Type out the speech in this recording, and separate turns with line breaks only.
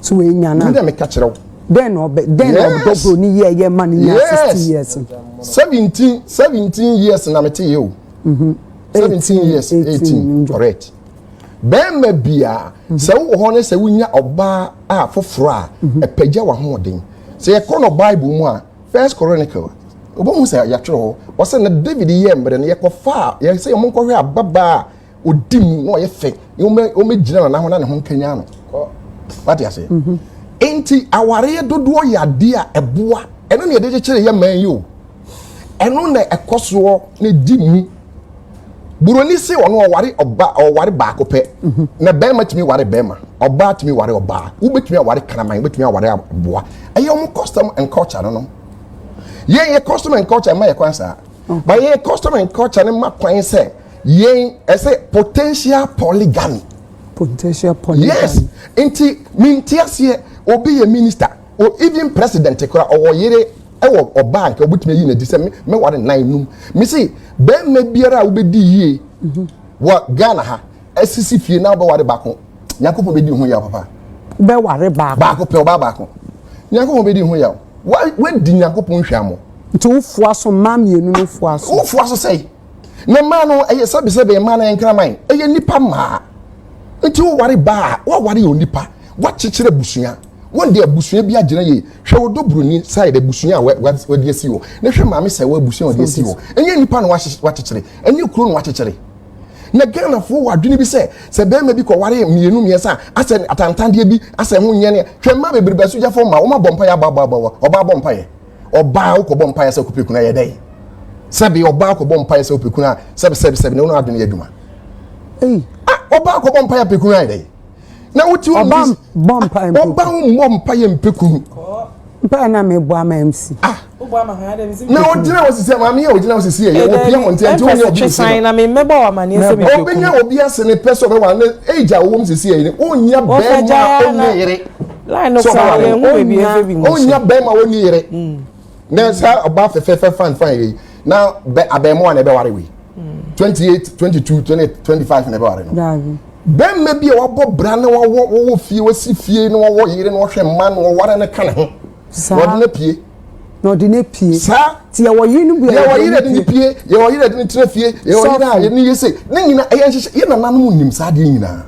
So wenya na.
Mi dɛ meka kyerɛ wo.
Dɛn na ɔbɛ dɛn na ɔdɔ broni yɛ yɛ ma ne nya 60 years.
17 years na mete yɛ o. 17 years, 18, correct. Bɛrima bia sɛ wowɔ hɔ ne sɛ wonya ɔbaa a foforɔ a ɛpagya w'ahoɔden. Sɛ yɛkɔ no Bible mu a, First Chronicle, wobɛhu sɛ yɛatwerɛ hɔ, ɔsɛ na David yɛ mmerɛ no yɛkɔfa a yɛsɛ yɛmo nkɔhwɛ ababaa a ɔdi mu na ɔyɛ fɛ na wɔmɛgyina nana ho na ne ho nkanya no. Wate aseɛ? Nti awareɛ dodoɔ yɛ adeɛ a ɛboa. Ɛno na yɛde kyekyere yɛ man yi o. Ɛno na ɛkɔ soɔ na di mu. Buroni se ɔno ɔware ɔba, ɔware baako pɛ. Na bɛrima tumi ware bɛrima, ɔbaa tumi ware ɔbaa, wobɛtumi aware kraman, wobɛtumi aware aboa. Ɛyɛ ɔmo custom and culture no. Yɛn yɛ custom and culture ma yɛ kwan saa, but yɛn custom and culture no ma kwan sɛ yɛn ɛsɛ potential polygamy.
Potential polygamy.
Yes, nti minti aseɛ, obi yɛ minister or even president kora, ɔwɔ yere, ɛwɔ ɔbaa nka obetumi ayi n'adi sɛ mɛware nan num. Misi bɛrima biara a wobɛdi yie wɔ Ghana ha, ɛsisi fie na wobɛware baako, Nyankopɔn bɛdi ho yaw papa.
Wobɛware baako.
Baako pɛ, ɔbaa baako, Nyankopɔn bɛdi ho yaw. Wadi Nyankopɔn hwɛ.
Nti wofoa so mmaa mmienu no foa so.
Wofoa so sɛyi na mmaa no ɛyɛ sɛbisɛbi, mmaa no yɛ nkraman, ɛyɛ nipa mmaa. Nti woware baa, waware yɛ onipa, wakyekyere abusua, wɔn de abusua bi agyina yie. Hwɛ wo dɔburoni side abusua a wɔde asi hɔ, na hwɛ maame sɛ wɔ abusua a wɔde asi hɔ. Ɛnyɛ nipa na wakyekyere, ɛnyɛ kuro na wakyekyere. Na Ghanafoɔ wɔ adwene bi sɛ bɛrima bi kɔware mmienu mmiɛnsa a, asɛ atantandeɛ bi asɛ ho nyɛ ne. Hwɛ, mmaa bebrebe asogyafoɔ ma wɔn abɔ mpaeɛ abɔ abɔ abɔ. Ɔbaa bɔ mpaeɛ, ɔbaa wokɔbɔ mpaeɛ sɛ wokɔpɛ kunu ayɛ dɛ. Sɛbi, ɔbaa kɔbɔ mpaeɛ sɛ wopɛ kunu a, sɛbi sɛbi sɛbi, na wɔn adwene yɛ adwuma. Ah, ɔbaa kɔbɔ mpaeɛ apɛ kunu ayɛ dɛ na wote
wɔn. Ɔbaa bɔ mpaeɛ mpɛ.
Ɔbaa mmɔ mpaeɛ mpɛ kunu.
Mpaeɛ na mebɔ ama MC.
Ah, na ɔgyina hɔ sisi, maame yɛ ɔgyina hɔ sisi yɛ wɔ pia wɔn nti wɔnyɛ obi si
no. Na mi mmɛbɔ wɔ amaneɛ sɛ mi pɛ kunu.
Ɔbɛnya obi ase ne pɛ sɛ ɔbɛwa ne age a wɔwɔ mu sisi yɛ ni, ɔnya bɛrima a ɔnyɛ yere.
Line no kora yɛn ho beebi efe bi mu.
Ɔnya bɛrima a ɔnyi yere na saa ɔbaa fɛfɛɛfɛ fan fan yɛ na bɛ abɛɛmoa na ɛbɛware wei 28, 22, 20, 25 na ɛbɛware no. Bɛrima bi a wabɔ bra na wawɔ wɔwɔ fie, wasi fie na wɔwɔ yere na wɔhwɛ mma na wɔware ne ka ne ho na ɔde ne pie.
Na ɔde ne pie.
Saa.
Ti yɛwɔ yiri no bi.
Yɛwɔ yere de ne pie, yɛwɔ yere de ne tena fie, yɛwɔ yere a yɛde ne yɛ se ne nyina. Ɛyɛ nhyehyɛ. Yɛ nananom nim saa adeɛ nyinaa.